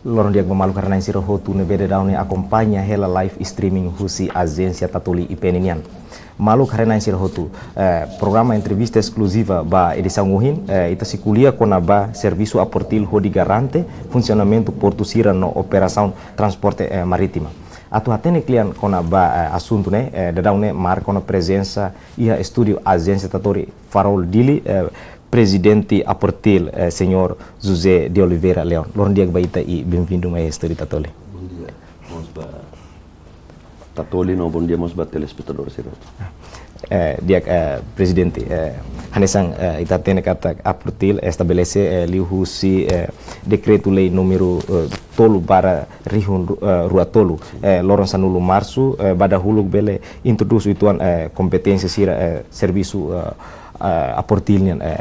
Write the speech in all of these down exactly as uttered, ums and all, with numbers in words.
Loron di'ak ba maluk haree-na'in sira hotu ne'ebé daudaun ne'e akompaña hela live streaming husi Ajénsia Tatoli I P N nian. Maluk haree-na'in sira hotu, eh, programa entrevista eskluziva ba edisaun ohin, eh, ita sei ko'alia kona-ba servisu APORTIL hodi garante funsionamentu portu sira no operasaun transporte, eh, marítima. Atu hatene kle'an kona-ba, eh, asuntu ne'e, eh, daudaun ne'e marka ona prezensa iha estúdiu Ajénsia Tatoli Farol Dili, eh, Prezidente APORTIL, eh, Señór José de Oliveira Leão. Loron di'ak ba ita i benvindu mai estúdiu Tatoli. Bondia mós ba Tatoli no bondia mós ba telespetadór sira. Eh, di'ak, eh, Prezidente, eh, hanesan, eh, ita hatene katak APORTIL estabelese, eh, liuhusi, eh, dekretu-lei númeru, eh, tolu barra rihun ru-, eh, rua tolu, eh, loron sanulu Marsu, eh, ba dahuluk bele introdús uitoan, eh, kompeténsia sira, eh, servisu, eh, eh, APORTIL nian, eh,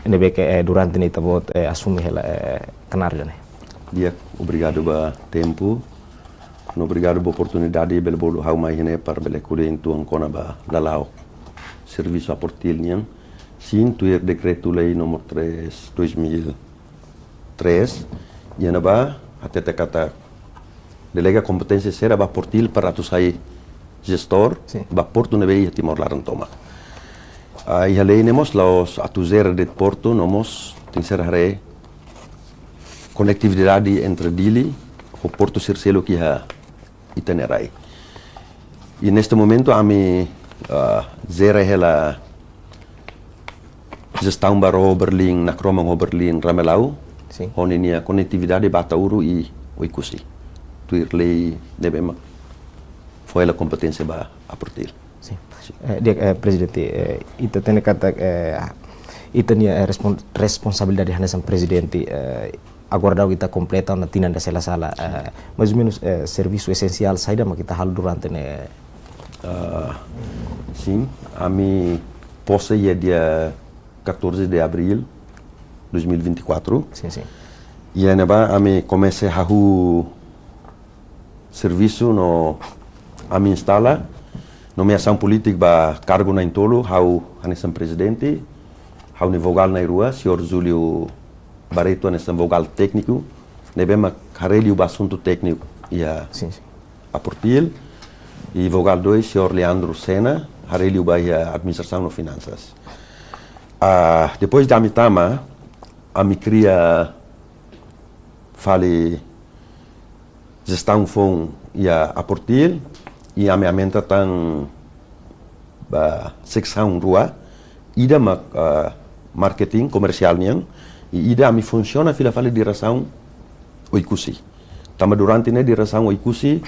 ne'ebé ke, eh, durante ne'e ita-boot, eh, asume hela, eh, knaar ida-ne'e. Di'ak, obrigadu ba tempu. No obrigadu ba oportunidade bele bolu ha'u mai iha-ne'e para bele ko'alia uitoan kona-ba lala'ok servisu APORTIL nian. Sin, tuir dekretu-lei númeru três dois mil três, iha ne'ebá hatete katak delega kompeténsia sira ba APORTIL para atu sai jestór, sin, ba portu ne'ebé iha Timor laran tomak. Ah, iha lei ne'e mós la'ós atu jere de'it portu, no mós tenke ser haree konektividade entre Dili ho portu sira seluk iha ita-nia rai. I neste momentu ami, ah, jere hela jestaun ba ró Berlin, Nakroman ho Berlin, Ramelau, sin, ho ninia konektividade ba Ataúro i Oekusi. Tuir lei ne'ebé mak fó hela kompeténsia ba APORTIL. Sin. Sin. Eh, di'ak, eh, Prezidente, eh, ita hatene katak, eh, ita-nia, eh, respon-, responsabilidade hanesan Prezidente, eh, agora daudaun ita kompleta ona tinan ida se la sala, eh, mais ou menus, eh, servisu esensiál saida mak ita halo durante ne'e? Ah, sin, ami pose iha dia catorze de abril dois mil e vinte e quatro. Sin, sin. Iha ne'ebá ami komesa hahú servisu no ami instala nomeasaun polítika ba kargu na'in-tolu, ha'u hanesan Prezidente, ha'u-nia vogál na'in-rua, Señór Júlio Barreto hanesan vogál tékniku, ne'ebé mak haree liu ba asuntu tékniku iha, sin, sin, APORTIL, i vogál dois, Señór Leandro Sena, haree liu ba iha administrasaun no finansas. Ah, depois de ami tama, ami kria fali jestaun foun iha APORTIL, i ami aumenta tan ba seksaun rua, ida mak, ah, marketing komersiál nian, i ida ami funsiona fila fali diresaun Oekusi. Tanba durante ne'e diresaun Oekusi,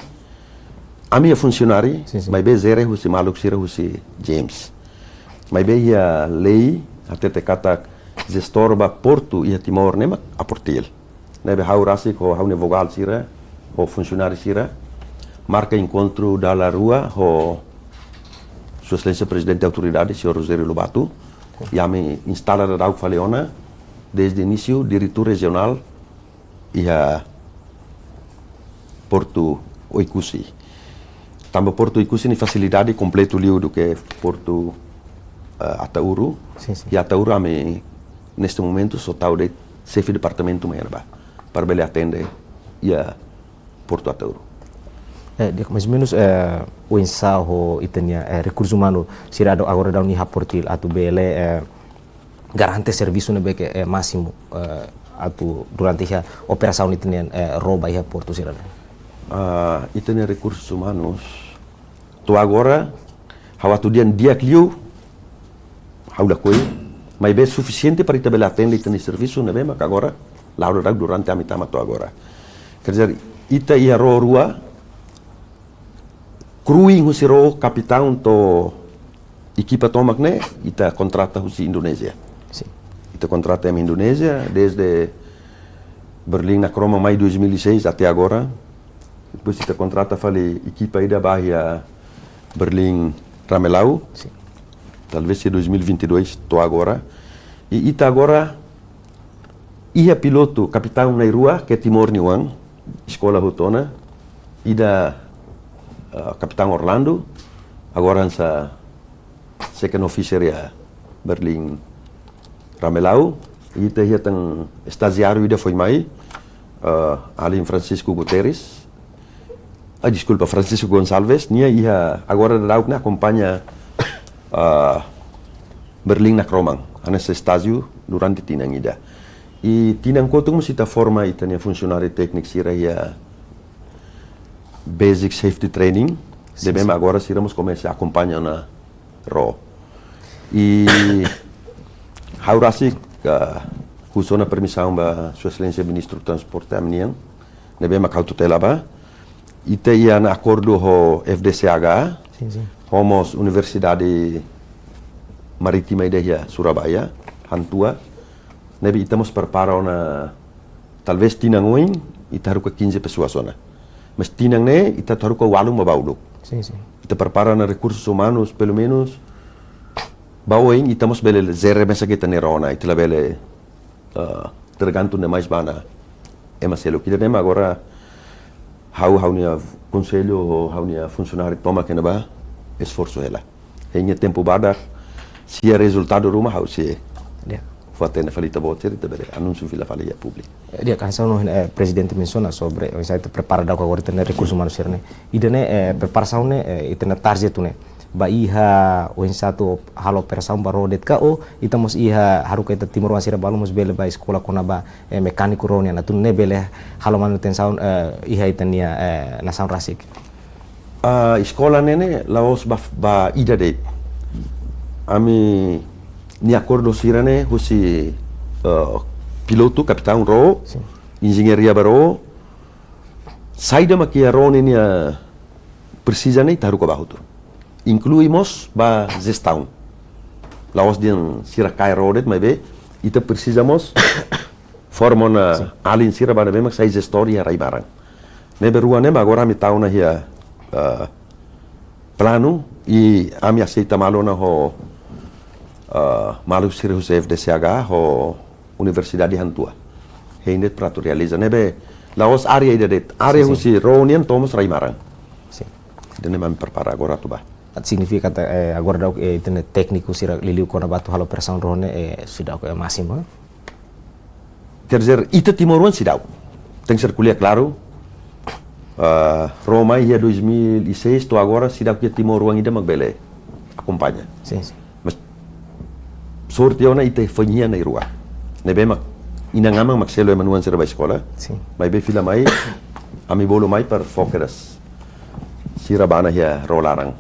ami iha funsionáriu, sin, sin, maibé jere husi maluk sira husi James. Maibé iha lei hatete katak jestór ba portu iha Timor ne'e mak APORTIL. Ne'ebé ha'u rasik ho ha'u-nia vogál sira, ho funsionáriu sira, marka enkontru dala rua ho Sua Exelénsia Prezidente Autoridade, Señór Rogério Lobato, i ami instala daudauk fali ona, desde inísiu, diretór rejionál iha portu Oekusi. Tanba portu Oekusi nia fasilidade kompletu liu duké portu, eh, Ataúro. Sin, sin. I Ataúro ami, neste momentu, só tau de'it xefe departamentu mai iha ne'ebá, para bele atende iha portu Ataúro. Eh, di'ak, mais ou menus, eh, oinsá ho ita-nia, eh, rekursu umanu sira daudaun agora daudaun iha APORTIL atu bele, eh, garante servisu ne'ebé ke, eh, másimu, eh, atu durante iha operasaun ita-nian, eh, ró ba iha portu sira-ne'e? Ah, ita-nia rekursus umanus to'o agora, ha'u atu dehan di'ak liu, ha'u lakohi, maibé sufisiente para ita bele atende ita-nia servisu ne'ebé mak agora la'o daudauk durante ami tama to'o agora. Quer dizer, ita iha ró rua, kruin husi ró kapitaun to'o ekipa tomak ne'e, ita kontrata husi Indonézia. Sin. Ita kontrata ema Indonézia, desde Berlin Nakroman mai dois mil e seis até agora. Depois ita kontrata fali ekipa ida ba iha Berlin Ramelau. Sin. Talvez iha dois mil e vinte e dois to'o agora. I ita agora iha pilotu kapitaun na'in-rua, ke Timor nia oan, eskola hotu ona, ida, eh, Kapitaun Orlando, agora hanesan second officer iha Berlin Ramelau, i ita iha tan estajiáriu ida foin mai, eh, alin Francisco Guterres, ah, deskulpa, Francisco Gonçalves, nia iha agora daudaun ne'e akompaña, ah, Berlin nakroman, hanesan estájiu durante tinan ida. I tinan kotuk mós ita forma ita-nia funsionáriu tékniku sira iha basic safety training, sin, ne'ebé sin, agora sira mós komesa akompaña ona ró. I ha'u rasik, ah, husu ona permisaun ba Sua Exelénsia Ministru Transporte ami-nian, ne'ebé mak ha'u tutela ba. Ita iha ona akordu ho F D C H, sin, sin, ho mós Universidade Marítima ida iha Surabaya, Hantua. Ne'ebé ita mós prepara ona, talvés tinan oin, ita haruka quinze pessoas ona. Mas tinan ne'e, ita haruka ualu mak ba uluk. Sin, sin. Ita prepara ona rekursus umanus, pelumenus, ba oin, ita mós bele jere mesak ita-nia ró ona, ita labele, ah, tergantung demais ba ona ema seluk. Ida-ne'e mak agora ha'u, ha'u-nia konsellu, ha'u-nia funsionáriu tomak iha ne'ebá esforsu hela. Hein tempu badak, se iha rezultadu ruma ha'u sei, di'ak, fó-hatene fali ita-boot sira, ita bele anúnsiu fila fali iha públiku. Di'ak, hanesan, eh, Prezidente mensiona sobre, oinsá ita prepara daudaun agora ita-nia rekursu, sin, umanu sira-ne'e. Ida-ne'e, eh, preparasaun ne'e, eh, ita-nia target ne'e ba iha oinsá atu halo operasaun ba ró de'it ka, ou ita mós iha haruka ita timoroan sira balu mós bele ba eskola kona-ba, eh, mekániku ró nian, atu nune'e bele halo manutensaun, eh, iha ita-nia, eh, nasaun rasik. Ah, eskola ne'e ne'e la'ós ba, ba ida de'it. Ami-nia akordu sira-ne'e husi, eh, pilotu, kapitaun ró, sin, enjeñaria ba ró, saida mak iha ró ne'e nia presiza ne'e ita haruka ba hotu. Inklui mós ba jestaun. La'ós dehan sira kaer ró de'it, maibé ita presiza mós forma ona, sin, alin sira ba ne'ebé mak sai jestór iha rai-barak. Ne'ebé rua ne'e mak agora ami tau ona iha, eh, planu i ami aseita malu ona ho, eh, maluk sira husi F D C H, ho Universidade Hantua. Hein de'it para atu realiza. Ne'ebé la'ós área ida de'it, área, sin, sin, husi ró nian to'o mós rai-barak. Sin. Ida-ne'e mak ami prepara agora atu ba. Signifika katak, eh, agora daudaun, eh, ita-nia tékniku sira liuliu kona-ba atu halo operasaun ró ne'e, eh, seidauk, eh, másimu, eh? Quer dizer, ita timoroan seidauk. Tenke ser ko'alia klaru. Ah, ró mai iha dois mil e seis to'o agora seidauk iha timoroan ida mak bele akompaña. Sin, sin. Mas sorte ona ita foin iha na'in-rua. Ne'ebé mak inan-aman mak selu ema-nia oan sira ba eskola. Sin. Maibé fila mai, ami bolu mai para foku kedas sira ba ona iha ró laran.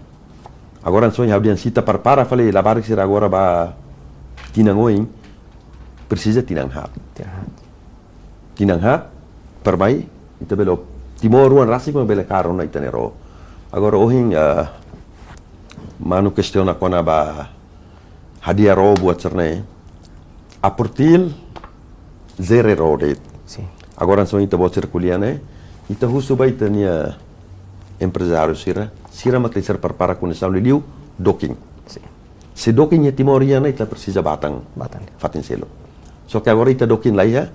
Agora hanesan ohin ha'u dehan, se ita prepara fali labarik sira agora ba tinan oin, presiza tinan haat. Tinan haat. Tinan haat, para mai, ita bele, timoroan rasik mak bele kaer ona ita-nia ró. Agora ohin, ah, manu kestiona kona-ba hadi'a ró buat sira-ne'e. Aportil, jere ró de'it. Sin. Agora hanesan ita-boot sira ko'alia ne'e, ita husu ba ita-nia emprezáriu sira, sira mak tenke ser prepara kondisaun liuliu doking. Sin. Se doking iha Timor iha ne'e, ita presiza ba tan. Ba tan. Fatin seluk. Só ke agora ita doking la iha,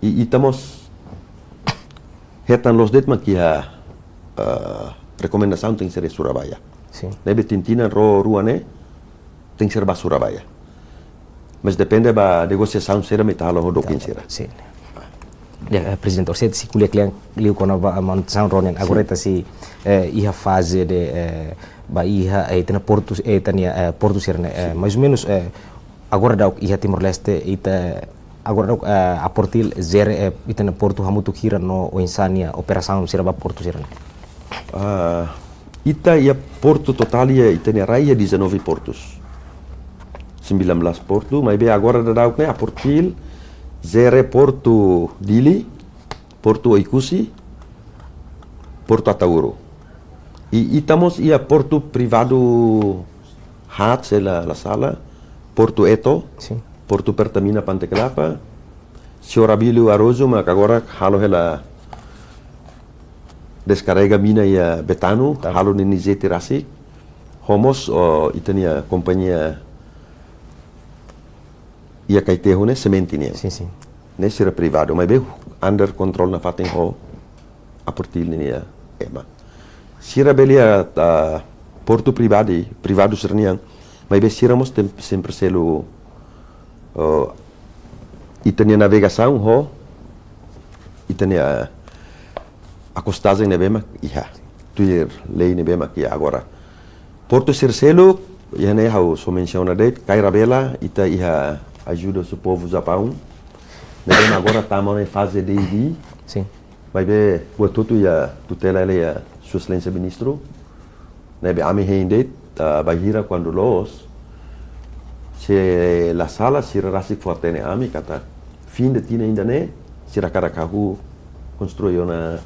i ita mós hetan loos de'it mak iha, eh, rekomendasaun tenke ser iha Surabaya. Sin. Ne'ebé tinan ró rua ne'e tenke ser ba Surabaya. Mas depende ba negosiasaun sira mak ita halo ho doking sira. Sin. Ya, eh, Prezidente, orsida sei ko'alia kle'an liu kona-ba manutensaun ró nian. Agora, sin, ita sei, eh, iha faze de, eh, ba iha, eh, ita-nia portu, eh, ita-nia, eh, portu sira-ne'e, eh, sin, mais ou menos, eh, agora daudaun iha Timor-Leste, ita agora daudaun, eh, Aportil jere, eh, ita-nia portu hamutuk hira no oinsá nia operasaun sira ba portu sira-ne'e? Ah, ita iha portu totál iha ita-nia rai iha dezanove portus. Sembilan belas portu, maibé agora daudaun ne'e Aportil jere portu Dili, portu Oekusi, portu Ataúro. I ita mós iha portu privadu haat, se la, la sala, portu Eto, sin, portu Pertamina Pante Kelapa, Señór Abílio Araújo mak agora halo hela deskarrega mina iha Betano, Betano, halo ninia jeti rasik, ho mós, oh, ita-nia kompañia iha Kaiteho ne'e semente nian. Sin, sin. Ne'e sira privadu, maibé under control nafatin ho Aportil ninia ema. Sira bele iha, ah, portu privadu, privadu sira-nian, maibé sira mós tem, sempre selu, oh, ita-nia navegasaun ho Ita-nia akostajen ne'ebé mak iha, tuir lei ne'ebé mak iha agora. Portu sira seluk, iha ne'e ha'u só mensiona de'it, Kaira Bela, ita iha ajuda husi povu Japaun. Ne'ebé mak agora tama ona faze D D. Sin. Maibé, buat hotu iha tutela hela iha Sua Exelénsia Ministru. Ne'ebé ami hein de'it, ah, bainhira kuandu loos, se la sala, sira rasik fó-hatene ami katak fin de tinan ida-ne'e, sira hakarak hahú konstrui ona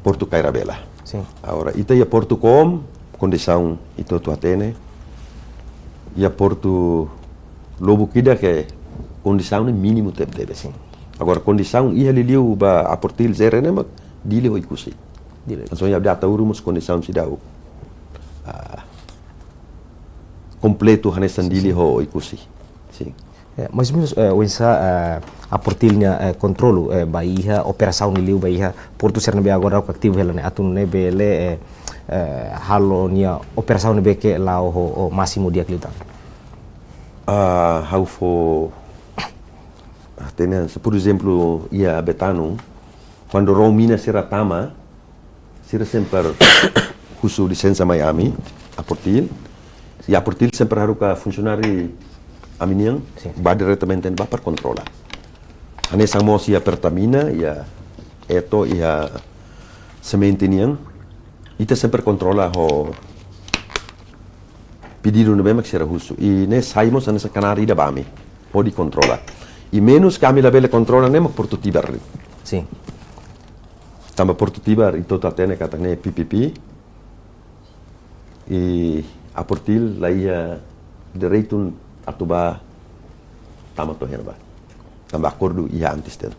Portu Kaira Bela. Sin. Agora, ita iha Portu Koom, kondisaun ita hotu hatene. Iha Portu Lobuk ida ke kondisaun ne'e mínimu tebetebes. Sin. Agora, kondisaun iha liuliu ba Aportil sira-ne'e mak Dili ho Oekusi. Dili. Langsung iha Ataúro mós kondisaun seidauk, ah, kompletu hanesan Dili ho Oekusi. Sin. Eh, mais ou menus, eh, oinsá, eh, Aportil nia, eh, kontrolu, eh, ba iha operasaun liuliu ba iha portu sira ne'ebé agora ativu hela ne'e, atu nune'e bele, eh, eh, halo nia operasaun ne'ebé ke la'o ho, ho másimu di'ak liután. Ah, ha'u fó, ah, hatene, se, por ezemplu, iha Betano, kuandu ró mina sira tama, sira sempre husu lisensa mai ami, Aportil. I Aportil sempre haruka funsionáriu ami-nian, sin, bá diretamente bá para kontrola. Hanesan mós iha Pertamina, iha Eto, iha Semente nian. Ita sempre kontrola ho pedidu ne'ebé mak sira husu. I ne'e sai mós hanesan kanáriu ida ba ami hodi kontrola. I menus ke ami labele kontrola ne'e mak Portu Tibar. Sin. Tanba Portu Tibar, ita hotu hatene katak ne'e P P P. I Aportil la iha direitu atu bá tama to'o iha ne'ebá. Tanba akordu iha antes dele.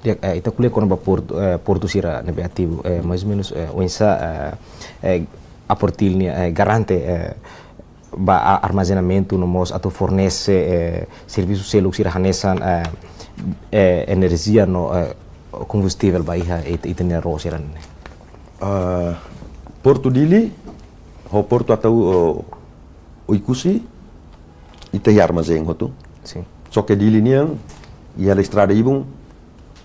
Di'ak, eh, ita ko'alia kona-ba portu, eh, portu sira ne'ebé ativu, eh, mais ou menus, eh, oinsá, eh, eh, Aportil nia, eh, garante, eh, ba a-, armazenamentu no mós atu fornese, eh, servisu seluk sira hanesan, eh, eh, enerjia no, eh, kombustivel ba iha it-, ita-nia ró sira-ne'e. Ah, Portu Dili, ho Portu Atau-, o, Oekusi, ita iha armazén hotu. Sin. Só ke Dili nian, iha hela estrada ibun,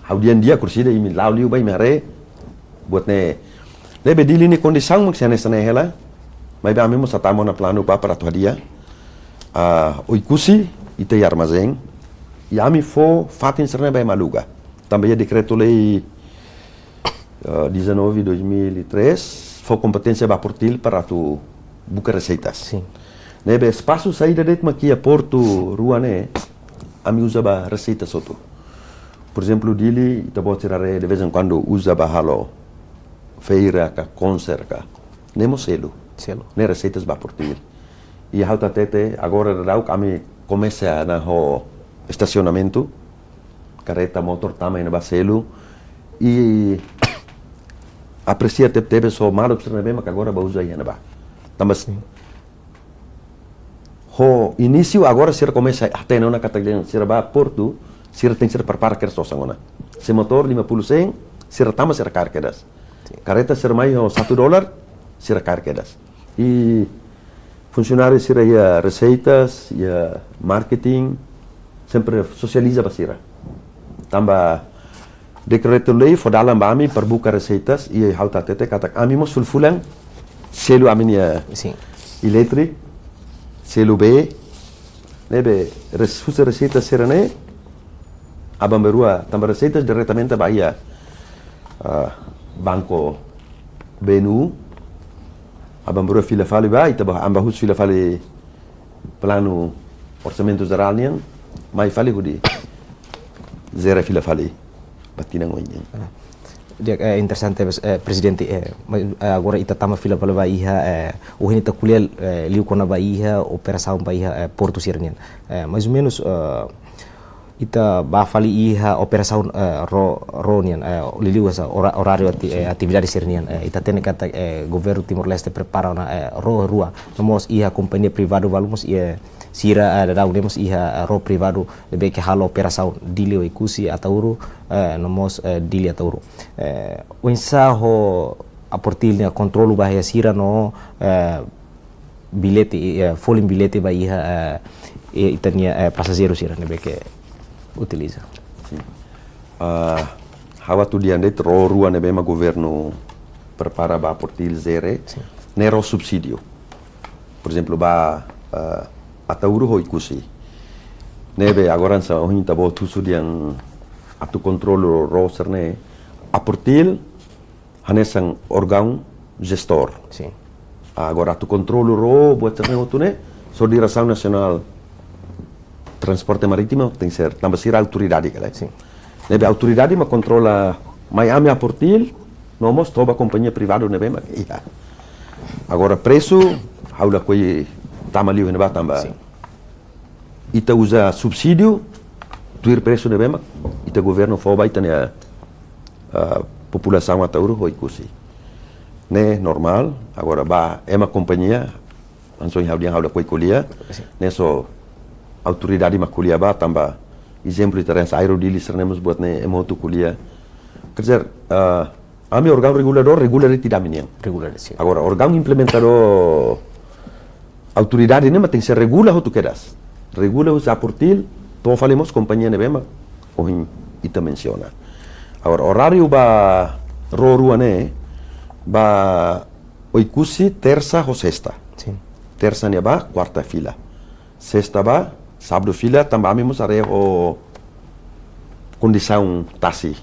ha'u dehan di'ak orsida imi la'o liu bá imi haree, buat ne'e. Ne'ebé Dili nia kondisaun mak sei hanesan ne'e hela, maibé ami mós hatama ona planu bá para atu hadi'a. Ah, Oekusi, ita iha armazén, i ami fó fatin sira-ne'e ba ema aluga. Tanba iha dekretu-lei, eh, dezanove dois mil e três, fó kompeténsia ba Aportil para atu buka reseitas. Sin. Ne'ebé espasu saida de'it mak iha portu rua ne'e, ami uza ba reseitas hotu. Por ezemplu, Dili, ita-boot sira haree de vez em quando uza ba halo feira ka konser ka. Ne'e mós selu. Selu. Ne'e reseitas ba Aportil. I ha'u hatete, agora daudaun ami komesa ona ho estasionamentu, karreta, motór tama iha ne'ebá selu. I apresia tebetebes ho maluk sira ne'ebé mak agora bá uza iha ne'ebá. Tanba s-, sin, ho inísiu agora sira komesa hatene ona katak dehan sira bá portu, sira tenke sira prepara kedas osan ona. Se motór lima puluh sen, sira tama sira kaer kedas. Sin. Karreta sira mai ho satu dolar, sira kaer kedas. I funsionáriu sira iha reseitas, iha marketing, sempre sosializa ba sira. Tanba dekretu-lei fó dalan ba ami para buka reseitas, i ha'u hatete katak ami mós fulan-fulan selu ami-nia, sin, eletrik, selu bee, ne'ebé res-, husi reseitas sira-ne'e, aban-bainrua, tanba reseitas diretamente ba iha, ah, Banku B N U, aban-bainrua fila fali ba, ita bá, ami bá husu fila fali planu orsamentu jerál nian, mai fali hodi zera fila fali ba tinan oin nian. Ah. Di'ak, eh, interesante, eh, Prezidente, eh, ma-, eh, agora ita tama fila fali ba iha, eh, ohin ita ko'alia, eh, liu kona-ba iha operasaun ba iha, eh, portu sira-nian. Eh, mais ou menus, eh, ita bá fali iha operasaun, eh, ró, ró nian, eh, liuliu hanesan ora-, oráriu ati-, eh, atividade sira-nian. Eh, ita hatene katak, eh, governu Timor-Leste prepara ona, eh, ró rua. No mós iha kompañia privadu balu mós iha sira, eh, daudaun ne'e mós iha, eh, ró privadu ne'ebé ke halo operasaun Dili Oekusi Ataúro, eh, no mós, eh, Dili Ataúro. Eh, oinsá ho Aportil nia kontrolu ba iha sira no, eh, billete, eh, folin billete ba iha, eh, eh, ita-nia, eh, pasajeiru sira ne'ebé ke utiliza. Sin. Ah, ha'u atu dehan de'it ró rua ne'ebé mak governu prepara ba Portil jere, ne'e ró subsídiu. Por ezemplu, ba, ah, Ataúro ho Oekusi. Ne'ebé agora hanesan ohin ita-boot husu dehan atu kontrolu ró sira-ne'e, Aportil hanesan órgaun jestór. Sin. Agora atu kontrolu ró buat sira-ne'e hotu ne'e, só Diresaun Nasionál Transporte Marítimu tenke ser, tanba sira autoridade kala. Sin. Ne'ebé autoridade mak kontrola mai ami Aportil, no mós toba kompañia privadu ne'ebé mak iha. Agora presu, ha'u lakohi tama liu iha ne'ebá tanba. Sin. Ita uza subsídiu, tuir presu ne'ebé mak ita governu fó ba ita-nia, ah, populasaun Ataúro ho Oekusi. Ne'e normál, agora ba ema kompañia, hanesan ohin ha'u dehan ha'u lakohi ko'alia, sin, ne'e só autoridade mak ko'alia ba, tanba ezemplu ita hanesan Aero Dili sira-ne'e mós buat ne'e ema hotu ko'alia. Quer dizer, ah, ami órgaun reguladór, regula de'it ida ami-nian. Regula de'it, sin. Agora, órgaun implementadór, autoridade ne'e mak tenke ser regula hotu kedas. Regula husi Aportil, to'o fali mós kompañia ne'ebé mak ohin ita mensiona. Agora, oráriu ba ró rua ne'e, ba Oekusi, tersa ho sesta. Sin. Tersa ne'e ba, kuarta fila. Sesta ba, sábadu fila, tanba ami mós haree ho kondisaun tasi.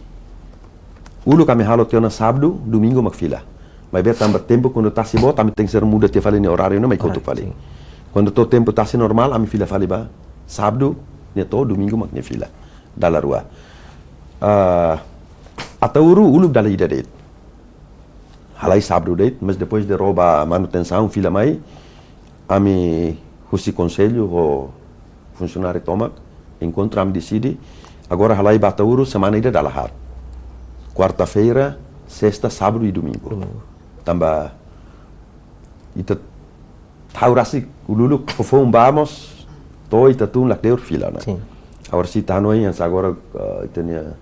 Uluk ami halo tiha ona sábadu, domingu mak fila. Maibé tanba tempu kuandu tasi boot, ami tenke ser muda tiha fali nia oráriu ne'e mai kotuk fali. Oráriu, sin. Kuandu to'o tempu tasi normál, ami fila fali ba sábadu ne'e to'o domingu mak nia fila. Dala rua. Ah, Ataúro uluk dala ida de'it. Halai sábadu de'it, mas depois de ró ba manutensaun fila mai, ami husi konsellu ho funsionáriu tomak enkontru, ami deside, agora halai ba Ataúro semana ida dala haat. Kuarta-feira, sesta, sábadu i domingu. Domingu. Tanba ita ha'u rasik uluk fofoun ba mós, to'o ita tun la kleur fila ona. Sin. Agora se ita hanoin hanesan agora, ah, ita-nia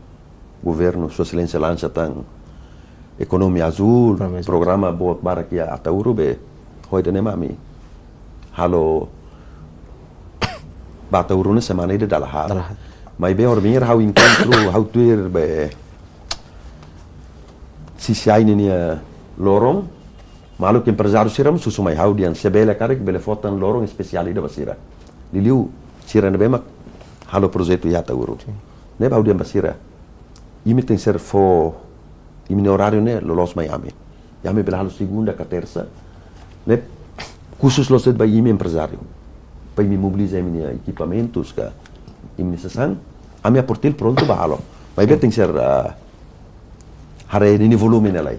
governu Sua Exelénsia lansa tan ekonomia azul, Ekonomia azul. Programa boot barak iha Ataúro be, ho ida-ne'e mak ami halo ba Ataúro ne'e semana ida dala haat. Dala haat. Maibé horibainhira ha'u enkontru, ha'u tuir be C C I ninia loron, maluk emprezáriu sira mós husu mai ha'u dehan se bele karik bele fó tan loron espesiál ida ba sira. Liuliu sira ne'ebé mak halo projetu iha Ataúro. Sin. Ne'ebé ha'u dehan ba sira, imi tenke ser fó imi-nia oráriu ne'e loloos mai ami. I ami bele halo segunda ka tersa. Ne'e khusus loos de'it ba imi emprezáriu. Para imi mobiliza imi-nia ekipamentus ka imi-nia sasán. Ami Aportil prontu ba halo. Maibé tenke ser, ah, haree ninia volume ne'e lai.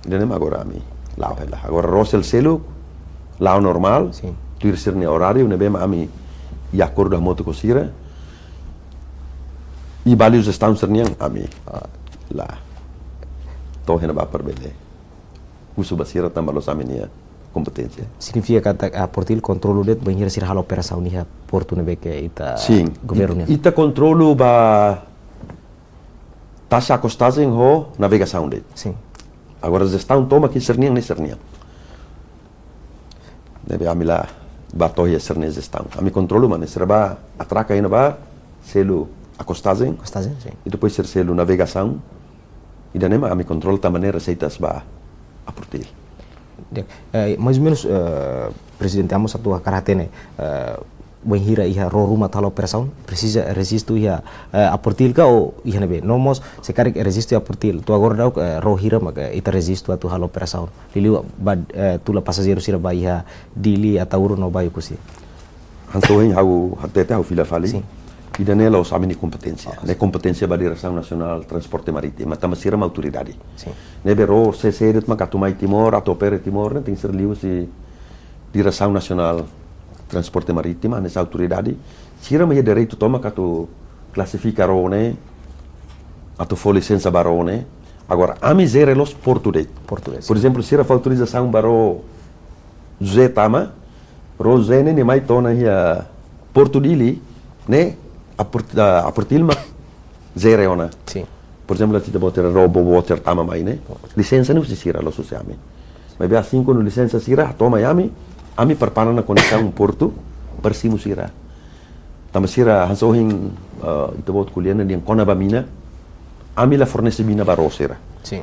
Ida-ne'e mak agora ami la'o hela. Agora ró selu-seluk la'o normál. Sin. Tuir sira-nia oráriu ne'ebé mak ami iha akordu hamutuk ho sira. I ba liu jestaun sira-nian ami, ah, la to'o iha ne'ebá para bele husu ba sira tanba la'ós ami-nia kompeténsia. Signifika katak, ah, Aportil kontrolu de'it bainhira sira halo operasaun iha portu ne'ebé ke ita, sin, governu nian. Ita kontrolu ba taxa akostajen ho navegasaun de'it. Sin. Agora jestaun tomak sira-nian, ne'e sira-nian. Ne'ebé ami la bá to'o iha sira-nia jestaun. Ami kontrolu mak ne'e, sira bá atraka iha ne'ebá, selu akostajen. Akostajen, sin. I depois sira selu navegasaun. Ida-ne'e mak ami kontrolu tanba ne'e reseitas ba Aportil. Di'ak, eh, mais ou menus, eh, Prezidente, ami mós atu hakarak hatene, eh, bainhira iha ró ruma atu halo operasaun, presiza rejistu iha, eh, Aportil ka ou iha ne'ebé? No mós, se karik rejistu iha Aportil, to'o agora daudauk, eh, ró hira mak, eh, ita rejistu atu halo operasaun. Liuliu ba, eh, tula pasajeiru sira ba iha Dili, Ataúro no ba Oekusi. Hanesan ohin ha'u hatete, ha'u fila fali. Sin. Ida-ne'e la'ós ami-nia kompeténsia. Ah, ne'e kompeténsia ba Diresaun Nasionál Transporte Marítimu, tanba sira mak autoridade. Sin. Ne'ebé ró selu-seluk mak atu mai Timor, atu opera Timor, ne'e tenke ser liuhusi Diresaun Nasionál Transporte Marítimu, hanesan autoridade. Sira mak iha direitu tomak atu klasifika ró ne'e, atu fó lisensa ba ró ne'e. Agora, ami jere loos portu de'it. Portu de'it, sin. Por ezemplu, sira fó autorizasaun ba ró José tama, ró José ne'e nia mai to'o ona iha portu Dili, ne'e Aport-, ah, Aportil mak jere ona. Sin. Por ezemplu, ita-boot ró Boboter tama mai ne'e, lisensa ne'e husi sira, la'ós husi ami. Maibé asin kuandu lisensa sira hato'o mai ami, ami prepara ona kondisaun portu, para simu sira. Tanba sira hanesan ohin ah, ita-boot ko'alia ona dehan kona-ba mina, ami la fornese mina ba ró sira. Sin.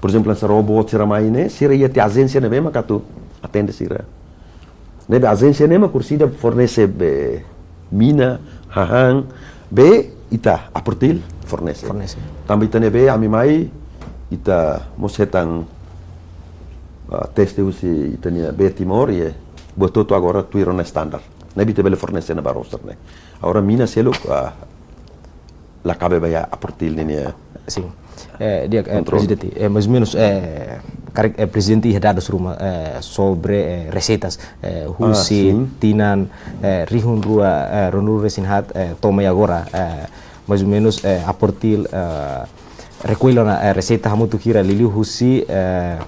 Por ezemplu, hanesan ró boot sira mai ne'e, sira iha tiha ajénsia ne'ebé mak atu atende sira. Ne'ebé ajénsia ne'e mak orsida fornese be mina, hahán, be ita Aportil fornese. Fornese. Tanba ita ne'ebé ami mai, ita mós hetan, ah, teste husi ita-nia bee Timor, i buat hotu agora tuir ona standar. Ne'ebé ita bele fornese ona ba ró sira ne'e. Agora mina seluk, ah, la kabe ba iha Aportil ninia. Sin. Eh, di'ak, eh, kontrolu. Prezidente, eh, mais ou menus, eh, karik, eh, prezidente iha dadus ruma, eh, sobre, eh, reseitas, eh, ah, husi, sin, tinan, eh, rihun rua, eh, ruanulu-resin-haat, eh, to'o mai agora, eh, mais ou menus, eh, Aportil, eh, rekolla ona, eh, reseita hamutuk hira liuliu husi, eh,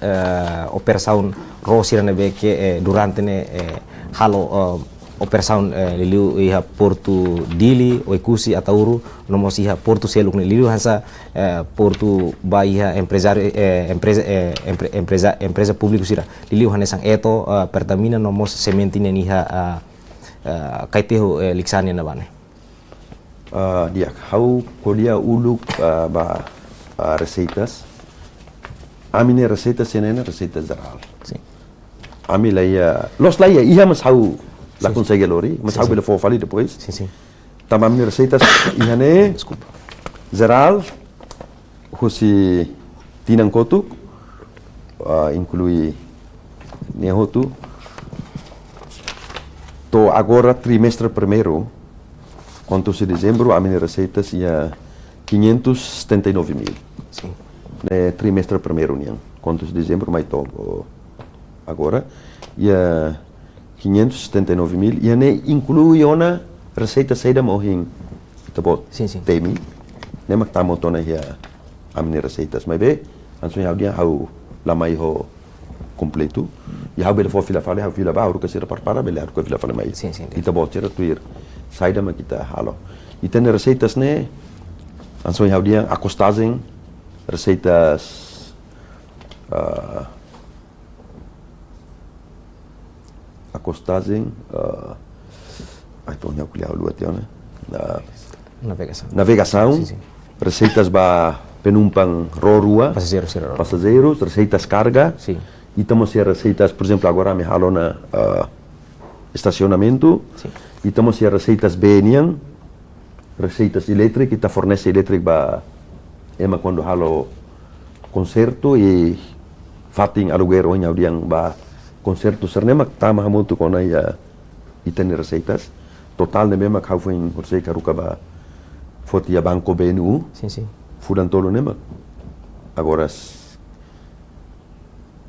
eh, operasaun ró sira ne'ebé ke, eh, durante ne'e, eh, halo, eh, operasaun, eh, liuliu iha Portu Dili, Oekusi, Ataúru, no mós iha portu seluk ne'e liuliu hanesan, eh, portu ba iha emprezáriu, eh, empreza, eh, empre-, empreza, empreza públiku sira. Liuliu hanesan Eto, eh, Pertamina, no mós Semente nian iha, eh, eh, Kaiteho, eh, Likisá nian ne'ebá ne'e. Ah, di'ak, ha'u ko'alia uluk, ah, ba, ah, reseitas. Ami-nia reseitas ne'e reseitas jerál. Sin. Ami la iha, loos la iha, iha mas ha'u la, sin, konsege lori, mas, sin, ha'u, sin, bele fó fali depois. Sin, sin. Tanba ami-nia reseitas iha ne'e, deskulpa, jerál, husi tinan kotuk, ah, inklui ne'e hotu. To'o agora trimestre primeiru, konta husi dezembru, ami-nia reseitas iha quinhentos e setenta e nove mil. Sin. Ne'e trimestre primeiru nian, konta husi dezembru mai to'o agora, iha quinhentos e setenta e nove mil, iha ne'e inklui ona reseita saida mak ohin ita-boot, sin, sin, temi, ne'e mak tama hotu ona iha ami-nia reseitas. Maibé, hanesan ohin ha'u dehan, ha'u la mai ho kompletu. I ha'u bele fó fila fali, ha'u fila ba, haruka sira prepara, bele haruka fila fali mai. Sin, sin, sin. Ita-boot sira tuir saida mak ita halo. Ita-nia reseitas ne'e, hanesan ohin ha'u dehan, akostajen reseitas, ah, akostajen, ah, ai, to'o ha'u ko'alia uluk tiha ona. Ah, navegasaun. Navegasaun. Sin, sin. Reseitas ba penumpang ró rua. Pasajeiru sira ró. Pasajeiru, reseitas karga. Sin. Ita mós iha reseitas, por ezemplu, agora ami halo ona, ah, estasionamentu. Sin. Ita mós iha reseitas bee nian, reseitas elétrika, ita fornese elétrika ba ema kuandu halo konsertu i fatin aluguér ohin ha'u dehan ba konsertu sira-ne'e mak tama hamutuk ona iha ita-nia reseitas. Totál ne'ebé mak ha'u foin horiseik haruka ba foti iha Banco B N U. Sin, sin. Fudan tolu ne'e mak agora s-,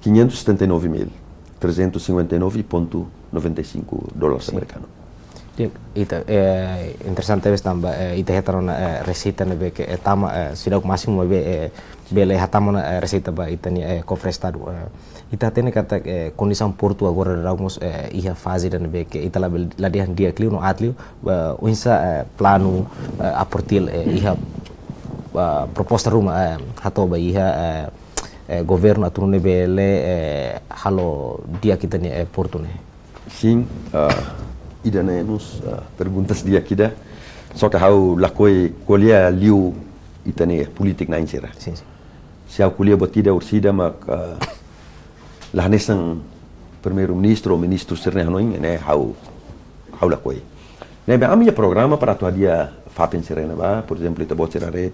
quinhentos e setenta e nove mil trezentos e cinquenta e nove ponto noventa e cinco dólares, sin, amerikanu. Di'ak, ita, eh, interesante tebes tanba, eh, ita hetan ona, eh, reseita ne'ebé ke, eh, tama, eh, seidauk másimu, maibé, eh, bele hatama ona, eh, reseita ba ita-nia, eh, kofre Estadu. Eh, ita hatene katak, eh, kondisaun portu agora daudaun mós, eh, iha faze ida ne'ebé ke ita labele, la dehan di'ak liu no aat liu, eh, oinsá, eh, planu, eh, Aportil, eh, iha, eh, proposta ruma, eh, hato'o ba iha, eh, eh, governu atu nune'e bele, eh, halo di'ak ita-nia, eh, portu ne'e. Sin, ah, ida-ne'e mós, ah, perguntas di'ak ida. Só ke ha'u lakohi ko'alia liu ita-nia polítika na'in sira. Sin, sin. Se ha'u ko'alia buat ida orsida mak, ah, la hanesan Primeiru-Ministru ou ministru sira-nia hanoin, ne'e ha'u, ha'u lakohi. Ne'ebé ami iha programa para atu hadi'a fatin sira-ne'e ba, por ezemplu, ita-boot sira haree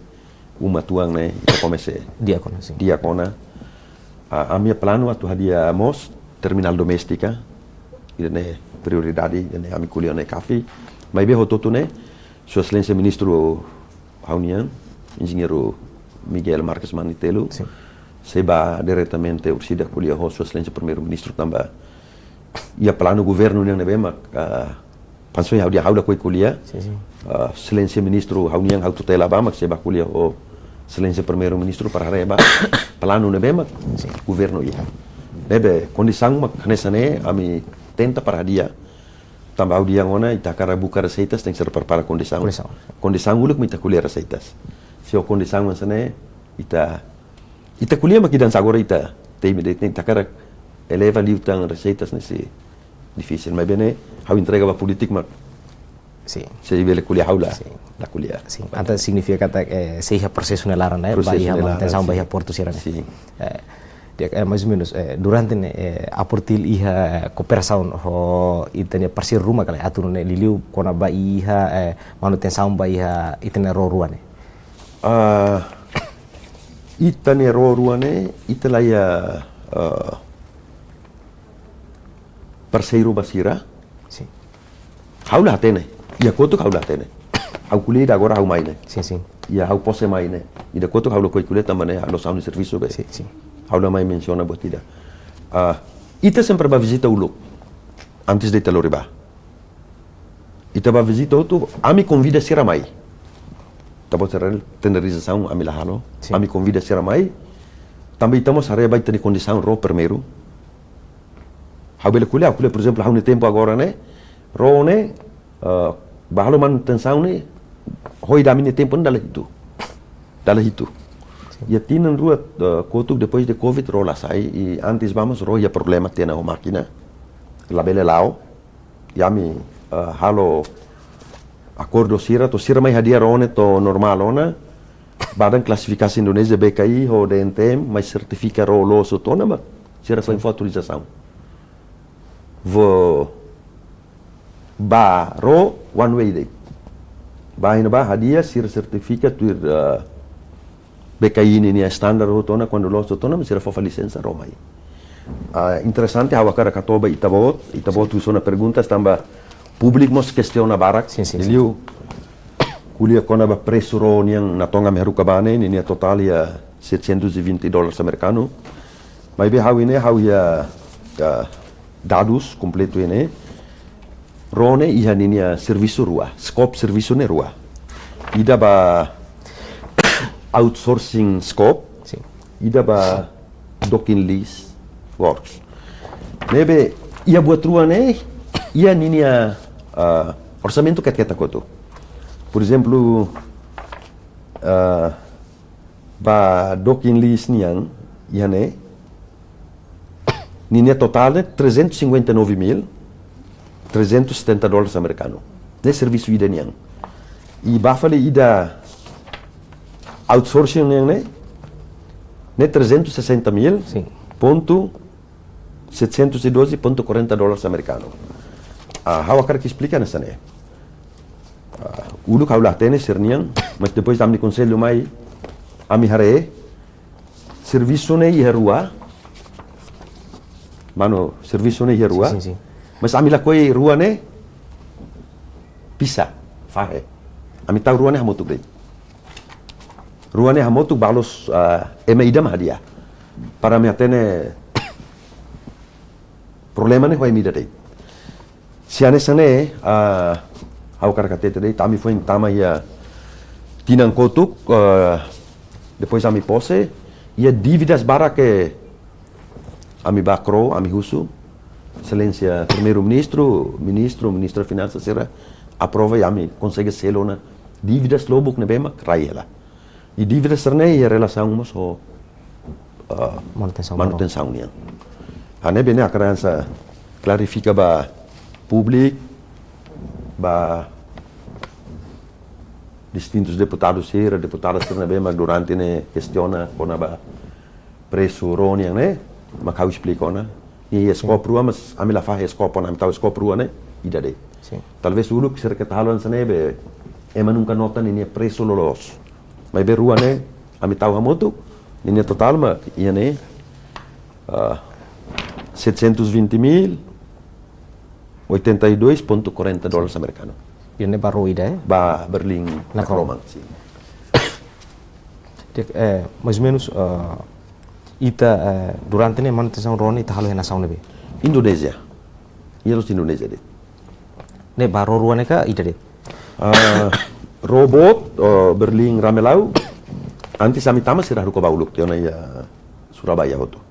uma atuan ne'e, ita komesa di'ak ona, sin, di'ak ona. Ah, ami iha planu atu hadi'a mós terminál doméstika, ida-ne'e prioridade, ida-ne'e ami ko'alia ona iha CAFI. Maibé hotu-hotu ne'e, Sua Exelénsia Ministru ha'u-nian, Enjeñeiru Miguel Marques Manitelu, sin, sei bá diretamente orsida ko'alia ho Sua Exelénsia Primeiru-Ministru tanba iha planu governu nian ne'ebé mak, ah, hanesan ohin ha'u dehan ha'u lakohi ko'alia. Sin, sin. Ah, Exelénsia Ministru ha'u-nian ha'u tutela ba mak sei bá ko'alia ho Exelénsia Primeiru-Ministru para haree ba planu ne'ebé mak, sin, governu iha. Ne'ebé kondisaun mak hanesan ne'e ami tenta para hadi'a. Tanba ha'u dehan ona, ita hakarak buka reseitas tenke ser prepara kondisaun. Kondisaun. Kondisaun uluk mak ita ko'alia reseitas. Se ho kondisaun hanesan ne'e, ita, ita ko'alia mak ida hanesan agora ita temi de'it ne'e, ita hakarak eleva liután reseitas ne'e sei difisil. Maibé ne'e, ha'u entrega ba polítiku mak Sin. Se bele ko'alia ha'u la, sin, la ko'alia. Sin. Entaun signifika katak, eh, sei iha prosesu nia laran, eh, ba iha, prosesu nia laran, manutensaun ba, sin, iha portu sira-ne'e. Sin. Eh, di'ak, eh, mais ou menus, eh, durante ne'e, eh, Aportil iha, eh, kooperasaun ho ita-nia parseiru ruma ka lae, atu nune'e liuliu kona-ba iha, eh, manutensaun ba iha ita-nia ró rua ne'e? Ah, ita-nia ró rua ne'e, ita la iha, ah, parseiru ba sira. Sin. Ha'u la hatene. Iha kotuk ha'u la hatene. Ha'u ko'alia ida agora ha'u mai ne'e. Sin, sin. Iha ha'u pose mai ne'e. Ida kotuk ha'u lakohi ko'alia tanba ne'e, ha'u la sa'e nia servisu be. Sin, sin. Ha'u la mai mensiona buat ida. Ah, ita sempre bá vizita uluk. Antes de ita lori bá. Ita bá vizita hotu, ami konvida sira mai. Ita-boot sira tenderizasaun ami la halo. Sin. Ami konvida sira mai. Tanba ita mós haree ba ita-nia kondisaun ró primeiru. Ha'u bele ko'alia, ko'alia, por ezemplu, ha'u-nia tempu agora ne'e, ró ne'e, eh, bá halo manutensaun ne'e, ho ida ami-nia tempu ne'e dala hitu. Dala hitu. Sin. Iha tinan rua, eh, kotuk depois de covid, ró la sa'e, i antes vamos, ró iha problema tiha ona ho mákina, labele la'o, i ami, eh, halo akordu sira, to'o sira mai hadi'a ró ne'e to'o normál ona, badan klasifikasi Indonézia B K I ho D N T M, mai sertifika ró loos hotu ona, mak sira, sin, foin fó autorizasaun. Vo bá ró one way de'it. Bá iha ne'ebá hadi'a, sira sertifika tuir, eh, B K I ninia standar hotu ona, kuandu loos hotu ona, sira fó fali lisensa ró mai. Ah, interesante, ha'u hakarak hato'o ba ita-boot, ita-boot, sin, husu ona perguntas, tanba públiku mós kestiona barak. Sin, sin, sin. Liuliu ko'alia kona-ba presu ró nian, natoon ami haruka bá ne'e, ninia totál iha setecentos e vinte dólares amerikanu. Maibé ha'u iha ne'e, ha'u iha, ah, dadus kompletu iha ne'e. Ró ne'e iha ninia servisu rua, skop servisu ne'e rua. Ida ba outsourcing skop, sin, ida ba docking lease works. Ne'ebé iha buat rua ne'e, iha ninia, ah, orsamentu ketak-ketak hotu. Por ezemplu, ah, ba docking lease nian, iha ne'e, ninia totál ne'e trezentos e cinquenta e nove mil trezentos e setenta dólares amerikanu. Ne'e servisu ida nian. I bá fali ida outsourcing nian ne'e, ne'e trezentos e sessenta mil, sin, ponto setecentos e doze ponto quarenta dólares amerikanu. Ah, ha'u hakarak esplika hanesan ne'e. Ah, uluk ha'u la hatene sira-nian, mas depois ami-nia konsellu mai, ami haree, servisu ne'e iha rua. Manu, servisu ne'e iha rua. Sin, sin, sin. Mas ami lakohi rua ne'e pisa, fahe. Ami tau rua ne'e hamutuk de'it. Rua ne'e hamutuk balu, ah, ema ida mak hadi'a. Para ami hatene problema ne'e ho ema ida de'it. Se hanesan ne'e, ah, ha'u hakarak hatete de'it, ami foin tama iha tinan kotuk, ah, depois ami pose, iha dívidas barak ke ami bá KRO, ami husu, Exelénsia Primeiru-Ministru, Ministru, Ministra Finansas sira aprova i ami konsege selu ona dívidas lubuk ne'ebé mak rai hela. I dívidas sira-ne'e iha relasaun mós ho, ah, manutensaun, manutensaun nian. Hanesan ne'e, bele hakarak hanesan klarifika ba públiku, ba distintus deputadu sira, deputada sira ne'ebé mak durante ne'e kestiona kona-ba presu ró nian ne'e, mak ha'u esplika ona. Iha, sin, skop rua, mas ami la fahe skop ona, ami tau skop rua ne'e ida de'it. Sin. Talvés uluk sira keta halo hanesan ne'e be, ema nunka nota ninia presu loloos. Maibé rua ne'e, ami tau hamutuk, ninia totál mak iha ne'e, ah, setecentos e vinte mil oitenta e dois ponto quarenta dólares amerikanu. Ida-ne'e ba ró ida, eh? Ba Berlin, na, na Kroman, Kroman, sin. Di'ak, eh, mais ou menus, eh, ita, eh, durante ne'e manutensaun ró ne'e ita halo iha nasaun ne'ebé? Indonézia. Iha loos Indonézia de'it. Ne'e ba ró rua ne'e ka ida de'it? Ah, ró boot, eh, Berlin Ramelau. Antes ami tama sira haruka ba uluk, tiha ona iha Surabaya hotu.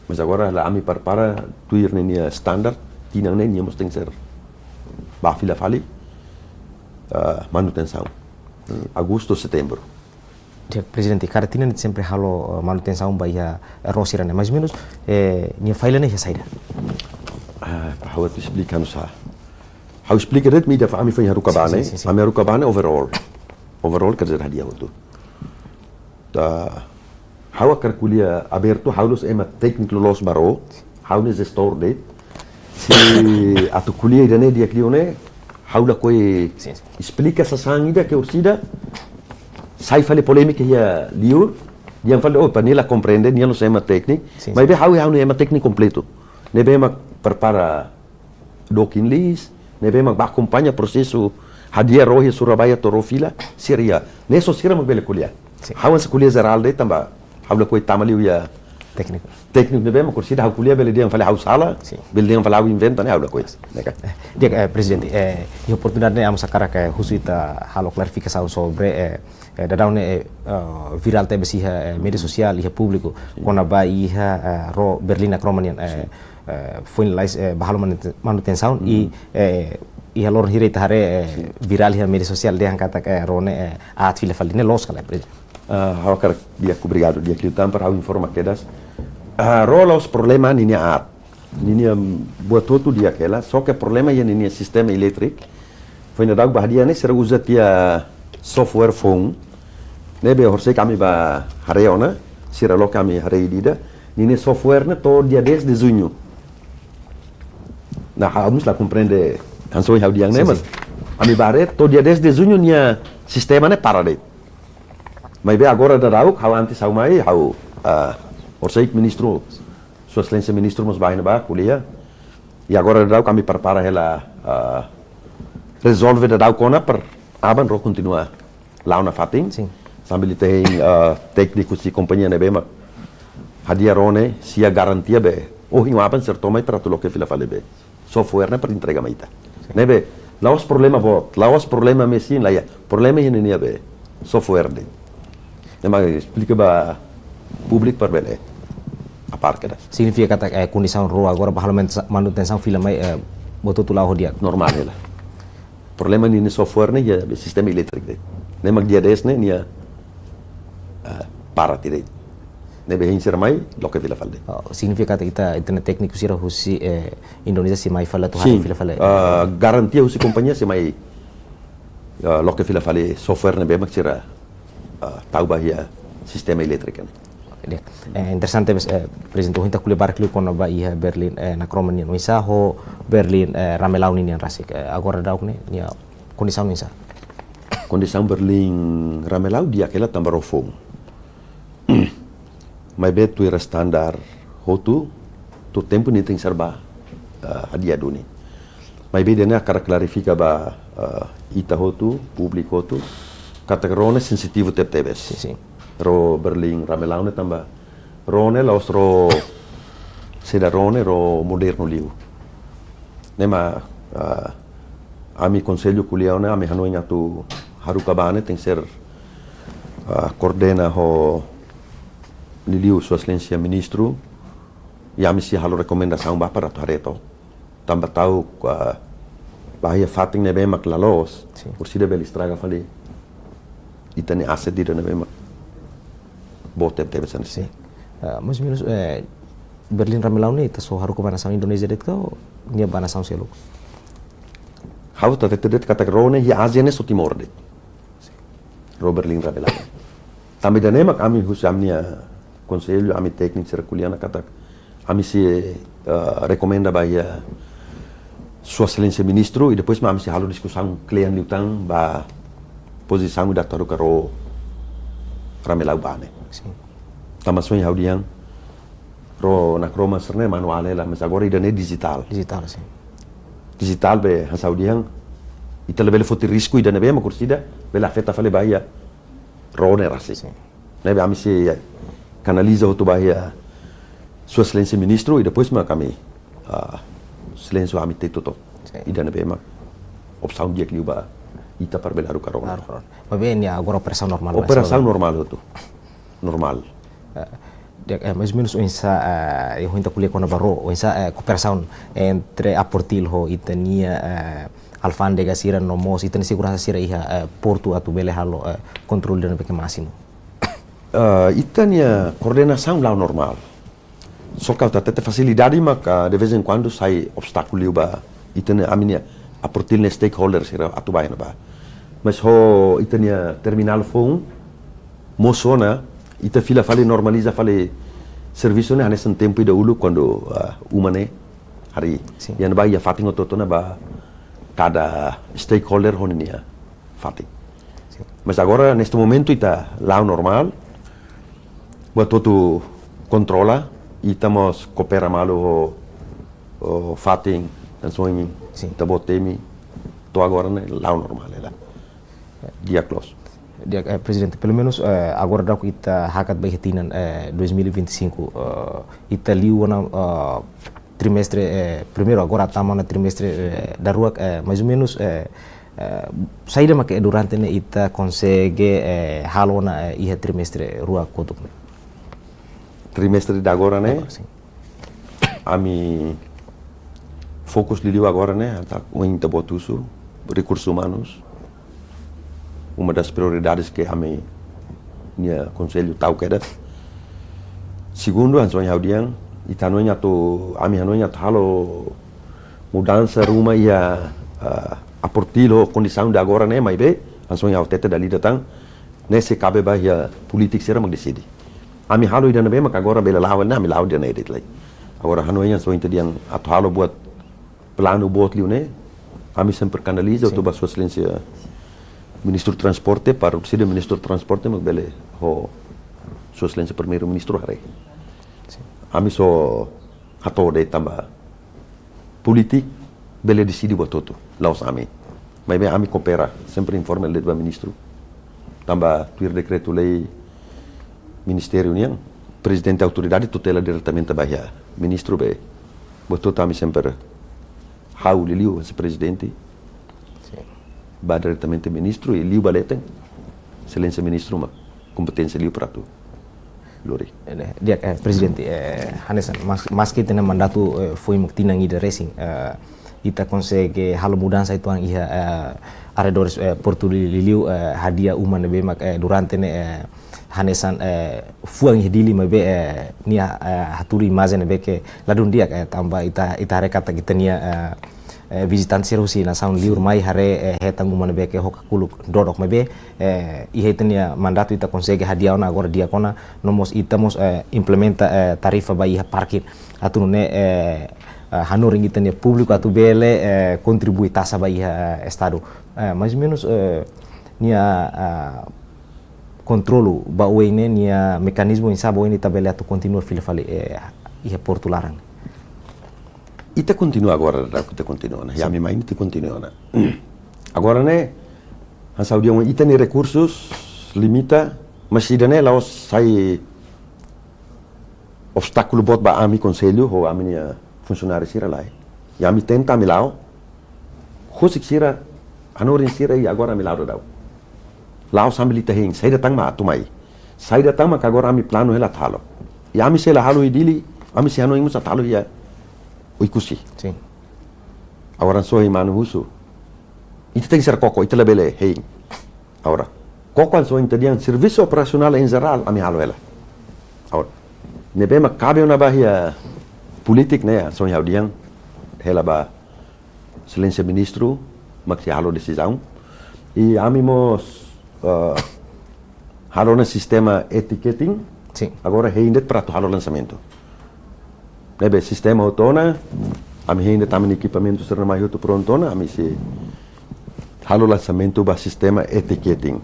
Mas agora la, ami prepara tuir ninia standar, tinan ne'e nia mós tenke ser bá fila fali, ah, manutensaun. Agostu, setembru. Di'ak, Prezidente, kada tinan ita sempre halo, eh, manutensaun ba iha, eh, ró sira-ne'e. Mais ou menus, eh, nia falla ne'e iha saida? Ah, ha'u atu esplika nu'usá. Ha'u esplika de'it, imi ida fa ami foin haruka ba ne'e, sin, sin, sin. Ami haruka ba ne'e overall. Overall, quer dizer, hadi'a hotu. Entaun, ha'u hakarak ko'alia abertu, ha'u la'ós ema tékniku loloos ba ró, ha'u ne'e jestór de'it. Se atu ko'alia ida-ne'e di'ak liu ne'e, ha'u lakohi, sin, sin, esplika sasán ida ke orsida sai fali polémika iha liur, dehan fali, oh, para nia la komprende, nia la'ós ema tékniku, sin, maibé ha'u, ha'u ne'e ema tékniku kompletu. Ne'ebé mak prepara dokin lis, ne'ebé mak bá akompaña prosesu hadi'a ró iha Surabaya to'o ró fila, sira iha. Ne'e só sira mak bele ko'alia. Sin. Ha'u hanesan ko'alia jerál de'it tanba ha'u lakohi tama liu iha tékniku. Tékniku ne'ebé mak orsida ha'u ko'alia bele dehan fali ha'u sala, sin, bele dehan fali ha'u inventa ne'e ha'u lakohi. Ne'e ka. Eh, di'ak, eh, Prezidente, eh, iha oportunidade ne'e ami hakarak, eh, husu ita halo klarifikasaun sobre, eh, eh, daudaun ne'e, eh, eh, virál tebes iha, eh, média sosiál, iha públiku, sin, kona-ba iha, eh, ró Berlin Nakroman nian, eh, sin, eh, foin lalais, eh, bá halo manute-, manutensaun, i, mhm, eh, iha loron hira ita haree, eh, sin, virál iha média sosiál dehan katak, eh, ró ne'e, eh, aat fila fali, ne'e loos ka lae, Prezidente? Ah, ha'u hakarak di'ak, obrigadu di'ak liután para ha'u informa kedas. Ah, ró la'ós problema ninia aat. Ninia buat hotu di'ak hela, só ke problema iha ninia sistema elétriku. Foin daudauk bá hadi'a ne'e sira uza tiha software foun. Ne'ebé horisehik ami bá haree ona, sira loke ami haree ida-idak. Ninia software ne'e to'o dia dez de junho. Nah, ha'u mós la komprende hanesan ohin ha'u dehan ne'e, sin, mas, sin, ami bá haree to'o dia dez de junho nia sistema ne'e para de'it. Maibé agora daudauk, ha'u antes ha'u mai, ha'u, ah, horisehik ministru, Sua Exelénsia Ministru mós bá iha ne'ebá ko'alia. I agora daudauk ami prepara hela, ah, rezolve daudauk ona para aban ró kontinua la'o nafatin. Sin. Sambil ita hein, ah, tékniku husi kompañia ne'ebé mak hadi'a ró ne'e, sei iha garantia be ohin ou aban sira to'o mai para atu loke fila fali be software ne'e para entrega mai ita. Sin. Ne'ebé, la'ós problema boot, la'ós problema mesin, la iha. Problema iha ninia be software de'it. Ne'e mak esplika ba públiku para bele apar kedas. Signifika katak, eh, kondisaun ró agora bá halo manutensaun fila mai, eh, buat hotu la'o ho di'ak? Normál hela. Problema ninia software ne'e iha be sistema elétriku de'it. Ne'e mak dia dez ne'e nia, ah, para tiha de'it. Ne'ebé hein sira mai, loke fila fali de'it. Oh, signifika katak ita, ita-nia tékniku sira husi, eh, Indonézia sei mai fali atu haree, sin, fila fali. Ah, garantia husi kompañia sei mai, ah, loke fila fali software ne'ebé mak sira, ah, tau ba iha sistema elétriku ne'e. Oke, di'ak. Eh, interesante tebes, eh, Prezidente, ohin ita ko'alia barak liu kona-ba iha Berlin, eh, Nakroman nian, oinsá ho Berlin, eh, Ramelau ninian rasik. Eh, agora daudauk ne'e, nia kondisaun oinsá? Kondisaun Berlin Ramelau di'ak hela tanba ró foun. Maibé tuir standar hotu, to'o tempu ne'e tenke ser bá, ah, hadi'a duni. Maibé ida-ne'e hakarak klarifika ba, ah, ita hotu, públiku hotu, katak ró ne'e sensitivu tebetebes. Sin, sin. Ró Berlin Ramelau ne'e tanba ró ne'e la'ós ró, saida, ró ne'e ró modernu liu. Ne'e mak, ah, ami konsellu ko'alia ona, ami hanoin atu haruka ba ne'e tenke ser, ah, koordena ho liuliu Sua Exelénsia Ministru, i ami sei halo rekomendasaun ba para atu haree took. Tanba ta'uk, ah, bá iha fatin ne'ebé mak la loos, sin, orsida bele estraga fali ita-nia aset ida ne'ebé mak boot tebetebes hanesan. Sin. Ah, mais ou menos, eh, Berlin Ramelau ne'e ita só haruka ba nasaun Indonézia de'it ka, nia ba nasaun seluk? Ha'u hatete de'it katak ró ne'e iha Ázia ne'e só Timor de'it. Ró Berlin Ramelau. Tanba ida-ne'e mak ami husi ami-nia konsellu, ami tékniku sira ko'alia ona katak ami sei, eh, rekomenda ba iha Sua Exelénsia Ministru, i depois mak ami sei halo diskusaun kle'an liután ba pozisaun ida atu haruka ró Ramelau ba ne'e. Sin. Tanba hanesan ohin ha'u dehan, ró Nakroman sira-ne'e manuál hela, mas agora ida-ne'e dijitál. Dijitál, sin. Dijitál be hanesan ha'u dehan, ita labele foti risku ida ne'ebé mak orsida bele afeta fali ba iha ró ne'e rasik. Sin. Ne'ebé ami sei kanaliza hotu ba iha Sua Exelénsia Ministru, i depois mak ami, ah, silénsiu ami tau took. Sin. Ida ne'ebé mak opsaun di'ak liu ba ita para bele haruka ró. Haruka ró. Maibé nia agora operasaun normál, operasaun normál hotu. Normál. Eh, di'ak, eh, mais ou menos oinsá, eh, ohin ita ko'alia kona-ba ró, oinsá, eh, kooperasaun entre APORTIL ho ita-nia, eh, alfándega sira no mós ita-nia seguransa sira iha, eh, portu atu bele halo, eh, kontrolu ne'ebé ke másimu? Eh, ita-nia koordenasaun la'o normál. Só ke ha'u hatete fasilidade maka de vez em quando sai obstákulu ba ita-nia, ami-nia APROTIL nia stakeholder sira atu bá iha ne'ebá. Mas ho ita-nia terminál foun mosu ona, ita fila fali, normaliza fali servisu ne'e hanesan tempu ida uluk kuandu, ah, uma ne'e harii. Sin. Iha ne'ebá iha fatin hotu-hotu ona ba kada stakeholder ho nia fatin. Sin. Mas agora, neste momentu, ita la'o normál, buat hotu kontrola, ita mós koopera malu ho, ho fatin, hanesan ohin, sin, ita-boot temi, to'o agora ne'e la'o normál hela. Di'ak loos. Di'ak, eh, Prezidente, pelumenus, eh, agora daudauk ita hakat ba iha tinan, eh, dois mil e vinte e cinco, eh, ita liu ona, eh, trimestre, eh, primeiru, agora tama ona trimestre, eh, daruak, eh, mais ou menus, eh, eh, saida mak durante ne'e ita konsege, eh, halo ona, eh, iha trimestre rua kotuk ne'e? Trimestre ida agora ne'e? Agora, sin. Ami fokus liuliu agora ne'e, ita, ohin ita-boot husu, rekursus umanus. Uma das prioridades ke ami-nia konsellu tau kedas. Segundu, hanesan ohin ha'u dehan, ita hanoin atu, ami hanoin atu halo mudansa ruma iha, ah, APROTIL ho kondisaun ida agora ne'e, maibé, hanesan ohin ha'u hatete dala ida tan, ne'e sei kabe ba iha polítiku sira mak deside. Ami halo ida ne'ebé mak agora bele la'o, ne'e ami la'o ida ne'e de'it lai. Agora hanoin hanesan ohin ita dehan atu halo buat planu boot liu ne'e, ami sempre kanaliza, sin, atu ba Sua Exelénsia Ministru Transporte, para sira Ministru Transporte mak bele ho Sua Exelénsia Primeiru-Ministru haree. Sin. Ami só hato'o de'it tanba polítiku bele deside buat hotu, la'ós ami. Maibé ami koopera, sempre informa de'it ba ministru. Tanba tuir dekretu-lei ministériu nian, Prezidente Autoridade tutela diretamente ba iha ministru, be, buat hotu ami sempre, ha'u liuliu, hanesan prezidente, sin, ba diretamente ministru, i liu ba leten, Exelénsia Ministru mak kompeténsia liu para atu lori. Eh, di'ak, eh, Prezidente, eh, hanesan, mas, maski ita-nia mandatu, eh, foin mak tinan ida resin, eh, ita konsege halo mudansa uitoan iha, eh, arredores, eh, Portu Dili liuliu, eh, hadi'a uma ne'ebé mak, eh, durante ne'e, eh, hanesan, eh, fuan iha Dili maibé, eh, nia, eh, hatudu imajen ne'ebé ke ladún di'ak, eh, tanba ita, ita haree katak ita-nia, eh, eh, vizitante sira husi nasaun liur mai haree, eh, hetan uma ne'ebé ke ho kakuluk dodok maibé, eh, iha ita-nia mandatu ita konsege hadi'a ona agora di'ak ona, no mós ita mós, eh, implementa, eh, tarifa ba iha parkir. Atu nune'e, eh, eh, hanorin ita-nia públiku atu bele, eh, kontribui taxa ba iha, eh, Estadu. Eh, mais ou menus, eh, nia, eh, kontrolu ba oin ne'e, nia mekanizmu oinsá ba oin ne'e ita bele atu kontinua fila fali, eh, iha portu laran? Ita kontinua agora, daudauk ita kontinua ona. Sin. Ami mai ita kontinua ona. Agora ne'e, hanesan ha'u dehan, ita-nia rekursus limita, mas ida-ne'e la'ós sai obstákulu boot ba ami konsellu, ho ami-nia funsionáriu sira, lae. I ami tenta, ami la'o. Husik sira, hanorin sira, i agora ami la'o daudaun. La'o sambil ita hein, saida tan mak atu mai. Saida tan mak agora ami planu hela atu halo. I ami sei la halo iha Dili, ami sei hanoin mós atu halo iha Oekusi. Sin. Agora hanesan ohin manu husu. Ita tenke ser koko, ita labele hein. Agora, koko hanesan ohin ita dehan servisu operasionál en jerál, ami halo hela. Agora, ne'ebé mak kabe ona ba iha polítika ne'e, hanesan ohin ha'u dehan, hela ba Exelénsia Ministru, mak sei halo desizaun. I ami mós, eh, halo ona sistema ticketing. Sin. Agora hein de'it para atu halo lansamentu. Ne'ebé sistema hotu ona, ami hein de'it ami-nia ekipamentu sira mai hotu prontu ona, ami sei halo lansamentu ba sistema ticketing.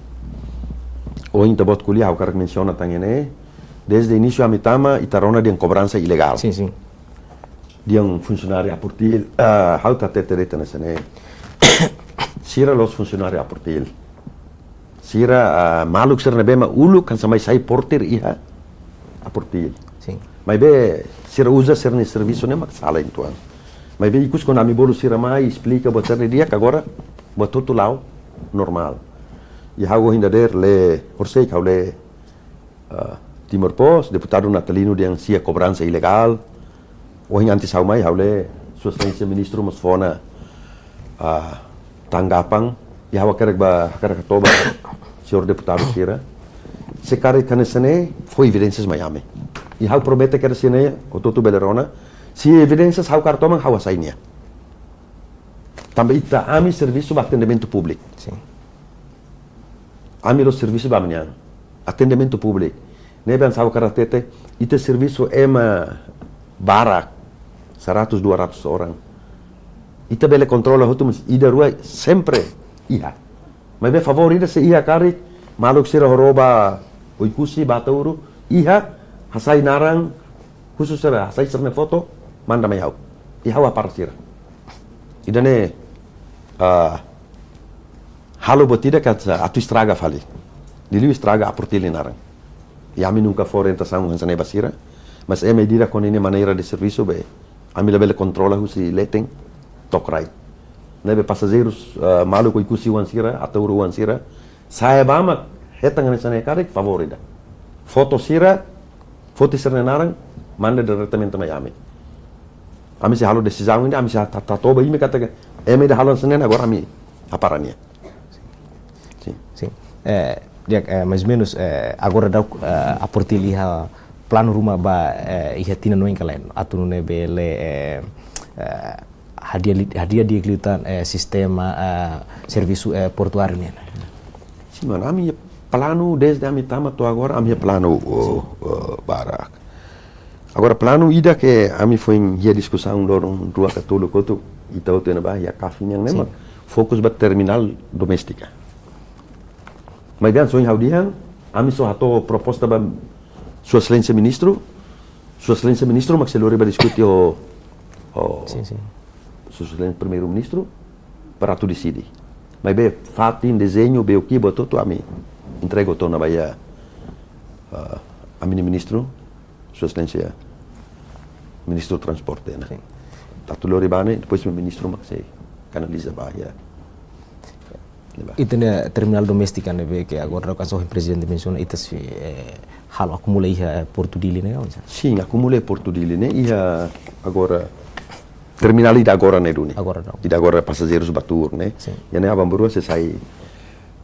Ohin ita-boot ko'alia, ha'u hakarak mensiona tan ne'e, desde inísiu ami tama, ita rona dehan kobransa ilegál. Sin, sin. Dehan funsionáriu APROTIL, ah, ha'u hatete de'it hanesan ne'e. Sira la'ós funsionáriu APROTIL. Sira, ah, maluk sira ne'ebé mak uluk hanesan mai sai porteir iha APROTIL. Sin. Maibé sira uza sira-nia servisu ne'e mak sala uitoan. Maibé ikus kuandu ami bolu sira mai esplika buat sira-ne'e di'ak, agora buat hotu la'o normál. I ha'u ohin dadeer lee, horisehik ha'u lee, ah, Timor Post, deputadu Natalino dehan sira kobransa ilegál. Ohin antes ha'u mai, ha'u lee Sua Exelénsia Ministru mós fó ona, ah, tanggapan, i ha'u hakarak ba, hakarak hato'o ba señór deputadu sira. Se karik hanesan ne'e, fó evidénsias mai ami. I ha'u promete katak sira-ne'e, hotu-hotu bele rona. Se evidénsias ha'u hakarak toman, ha'u hasai nia. Tanba ita, ami servisu ba atendimentu públiku. Sin. Ami la'ós servisu ba ami-nian. Atendimentu públiku. Ne'ebé hanesan ha'u hakarak hatete, ita servisu ema barak, seratus, dua ratus orang. Ita bele kontrola hotu, mas ida rua sempre iha. Maibé favór ida, se iha karik maluk sira horibainhira ba Oekusi, ba Ataúru, iha, hasai naran, khusus sira, hasai sira-nia foto, manda mai ha'u. I ha'u hapara sira. Ida-ne'e, ah, halo buat ida katak atu estraga fali. Liuliu estraga Aportille nia naran. I ami nunka fó orientasaun hanesan ne'e ba sira. Mas ema ida-idak ho ninia maneira de servisu be, ami labele kontrola husi leten to'o rai. Ne'ebé pasajeirus, ah, maluk Oekusi oan sira, Ataúru oan sira, sa'e ba mak hetan hanesan ne'e karik, favór ida. Foto sira, foti sira-nia naran, manda diretamente mai ami. Ami sei halo desizaun ida, ami sei ta-, ta-, toba imi katak ema ida halo hanesan ne'e, agora ami hapara nia. Sin. Sin. Eh, di'ak, eh, mais ou menus, eh, agora daudaun, eh, Aportille iha planu ruma ba, eh, iha tinan oin ka lae, atu nune'e bele, eh, eh, hadi'a li-, hadi'a di'ak liután, eh, sistema, eh, servisu, eh, portuáriu nian. Sin, mana ami-nia planu desde ami tama to'o agora, ami-nia planu, oh, oh, barak. Agora planu ida ke ami foin iha diskusaun loron rua ka tolu kotuk, ita hotu iha ne'ebá, iha CAF nian ne'e, Sin. Mak fokus ba terminál doméstika. Maibé hanesan ohin ha'u dehan, ami só hato'o proposta ba Sua Exelénsia Ministru, Sua Exelénsia Ministru mak sei lori ba diskute ho, ho Sin, sin. Sua Exelénsia Primeiru-Ministru, para atu deside. Maibé fatin, dezeñu, be o que, buat hotu ami entrega hotu ona ba iha, ah, ami-nia ministru, Sua Exelénsia Ministru Transporte, ne'e. Sin. Atu lori ba ne'e, depois ministru mak sei kanaliza ba iha. Ne'ebá. Ita-nia terminál doméstika ne'ebé ke agora daudaun hanesan ohin Prezidente mensiona, ita sei, eh, halo akumula iha, eh, Portu Dili ne'e, ka? Sin, akumula iha Portu Dili ne'e, iha agora terminál ida agora ne'e duni. Agora daudaun. Ida agora pasajeirus ba tuur ne'e. Sin. I ne'e aban-bainrua sei sai,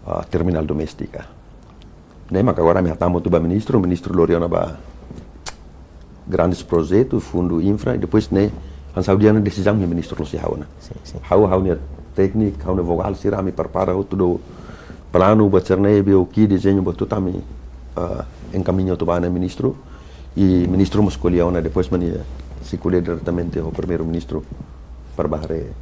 ah, terminál doméstika. Ne'e mak agora ami hatama hotu ba ministru, ministru lori ona ba grandes projetu, fundu infra, i depois ne'e hanesan ha'u dehan desizaun iha ministru, la'ós iha ha'u ona. Sin, sin. Ha'u, ha'u-nia tékniku, ha'u-nia vogál sira, ami prepara hotu, halo planu buat sira-ne'e, be o que, dezeñu buat hotu ami, ah, enkamiña hotu ba iha ministru, i ministru mós ko'alia ona, depois mak nia sei ko'alia diretamente ho Primeiru-Ministru para bá haree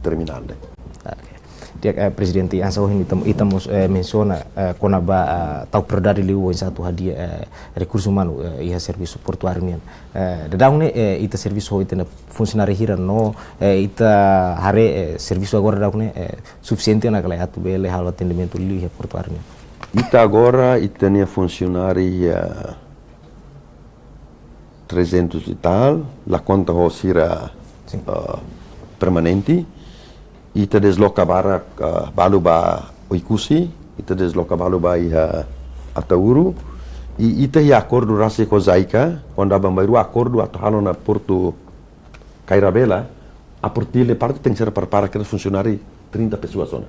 terminál ne'e. Oke. Di'ak, eh, Prezidente, hanesan ohin ita, ita mós, eh, mensiona, eh, kona-ba, eh, tau prioridade liu oinsá atu hadi'a, eh, rekursu umanu, eh, iha servisu portuáriu nian. Eh, daudaun ne'e, eh, ita servisu ho ita-nia funsionáriu hira no, eh, ita haree, eh, servisu agora daudaun ne'e, eh, sufisiente ona ka lae atu bele halo atendimentu liu iha portuáriu nian? Ita agora, ita-nia funsionáriu iha trezentos e tal, la konta ho sira, Sin. Ah, permanente. Ita desloka barak, ah, balu ba Oekusi, ita desloka balu ba iha Ataúru. I ita iha akordu rasik ho JICA, kuandu aban-bainrua akordu atu halo ona portu Cairabela, Aportille parte tenke ser prepara kedas funsionáriu trinta pesoas ona.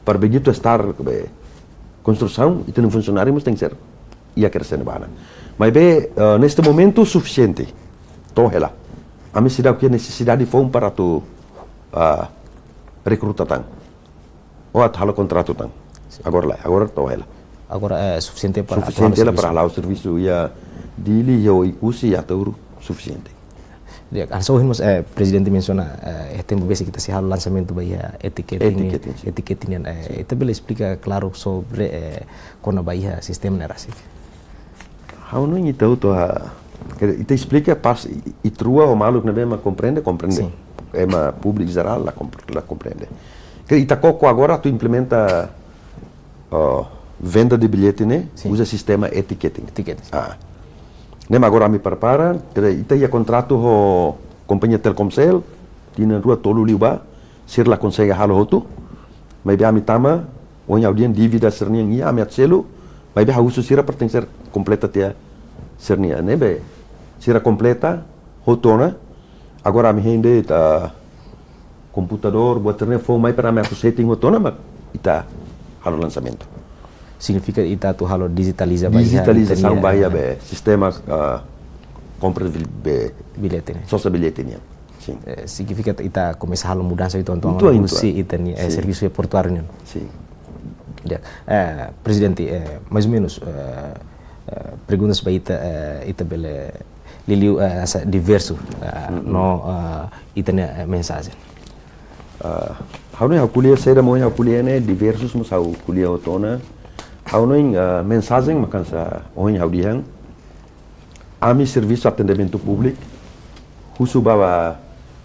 Para begitu estar be konstrusaun, ita-nia funsionáriu mós tenke ser iha kedas iha ne'ebá ona. Maibé, eh, neste momento sufisiente. To'o hela. Ami seidauk iha nesesidade foun para atu, ah, rekruta tan. Ou atu halo kontratu tan. Agora lae, agora to'o hela. Agora, eh, sufisiente para atu Sufisiente halo hela para servisu. Halo servisu iha Dili, iha Oekusi, iha Ataúru, sufisiente. Di'ak, hanesan ohin mós, eh, Prezidente mensiona, eh, iha tempu besik ita sei halo lansamentu ba iha etiqueting, Etiqueting, sin. Etiqueting nian, eh, ita bele esplika klaru sobre, eh, kona-ba iha sistema ne'e rasik? Ha'u hanoin ita hotu, ah, ke ita esplika pas i-, ita rua ho maluk ne'ebé mak komprende, komprende. Sin. Ema públiku jerál la kompre-, la komprende. Ke ita koko agora atu implementa, oh, venda de bilhete ne'e, Sin. Uza sistema etiqueting. Etiqueting. Ah. Ne'e mak agora ami prepara, ke ita iha kontratu ho kompañia Telkomcel, tinan rua tolu liubá, sira la konsege halo hotu. Maibé ami tama, ohin ha'u dehan dívida sira-nian iha, ami atu selu, maibé ha'u husu sira para tenke ser kompleta tiha sira-nian. Ne'ebé sira kompleta hotu ona, agora ami hein de'it komputadór, buat sira-ne'e fó mai para ami atu setting hotu ona, mak ita halo lansamentu. Signifika ita atu halo dijitaliza ba iha, Dijitalizasaun ita-nia, ba iha eh, be, sistema, ah, kompra bil-, be, bilhete ne'e. Sosa bilhete nian. Sin. Eh, signifika ita komesa halo mudansa uitoan-uitoan, uitoan-uitoan, husi ita-nia, eh, sin, servisu portuáriu nian. Sin. Ya, eh, Prezidente, eh, mais ou menus, eh, eh, perguntas ba ita, eh, ita bele liuliu, eh, hanesan diversu, eh, mm-mm, no, eh, ita-nia, eh, mensajen. Ah, ha'u-nia, ha'u ko'alia saida mak ohin ha'u ko'alia ne'e, diversus mós ha'u ko'alia hotu ona. Ha'u-nia, ah, mensajen mak hanesan ohin ha'u dehan. Ami servisu atendimentu públiku, husu ba, ba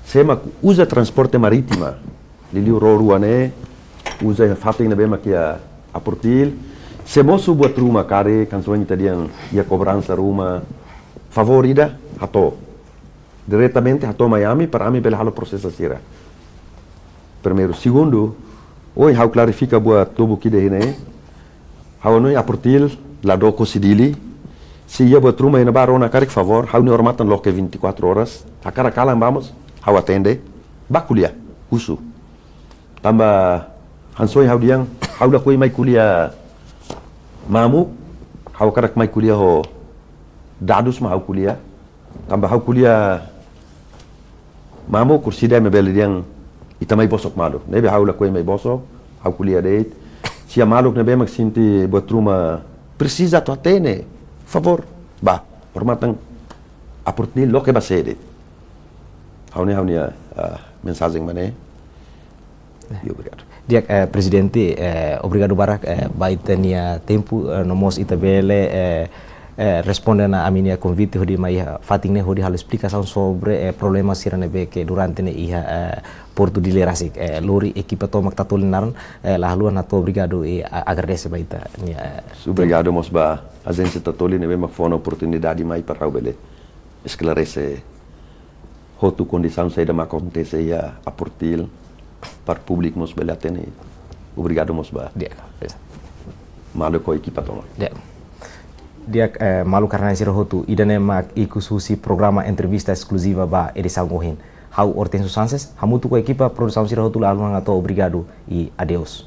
sé mak uza transporte marítima, liuliu ró rua ne'e, uza iha fatin ne'ebé mak iha APROTIL, sé mosu buat ruma karik, hanesan ohin ita dehan iha kobransa ruma, favór ida, hato'o. Diretamente hato'o mai ami, para ami bele halo prosesu sira. Primeiru. Segundu, ohin ha'u klarifika buat lubuk ida iha ne'e. Ha'u hanoin APROTIL la dook husi Dili. Se iha buat ruma iha ne'ebá rona karik, favór, ha'u-nia odamatan loke vinte e quatro horas. Hakarak kalan bá mós, ha'u atende. Bá ko'alia, husu. Tanba hanesan ohin ha'u dehan, ha'u lakohi mai ko'alia mamuk, ha'u hakarak mai ko'alia ho dadus mak ha'u ko'alia. Tanba ha'u ko'alia mamuk, kursi ida mak bele dehan ita mai bosok malu. Ne'ebé ha'u lakohi mai bosok, ha'u ko'alia de'it. Se iha maluk ne'ebé mak sente buat ruma presiza atu hatene, favór, bá, odamatan APROTIL loke ba sé de'it. Ha'u-nia, ha'u-nia, ah, mensajen mak ne'e. I obrigadu. Di'ak, eh, Prezidente, eh, obrigadu barak, eh, ba ita-nia tempu, eh, no mós ita bele, eh, eh, responde ona ami-nia konvite hodi mai iha fatin ne'e hodi halo esplikasaun sobre, eh, problema sira ne'ebé ke durante ne'e iha, eh, Portu Dili rasik, eh, lori ekipa tomak Tatoli nia naran, eh, la haluha hato'o obrigadu i a-, agradese ba ita-nia, eh, obrigadu mós ba ajénsia Tatoli ne'ebé mak fó ona oportunidade mai para ha'u bele esklarese hotu kondisaun saida mak akontese iha APROTIL para públiku mós bele hatene. Obrigadu mós ba, di'ak, maluk ho ekipa tomak. Di'ak. Di'ak, eh, maluk rona sira hotu, ida-ne'e mak ikus husi programa entrevista eskluziva ba edisaun ohin. Ha'u Hortensio Sanches, hamutuk ho ekipa produsaun sira hotu la haluha hato'o obrigadu i adeus.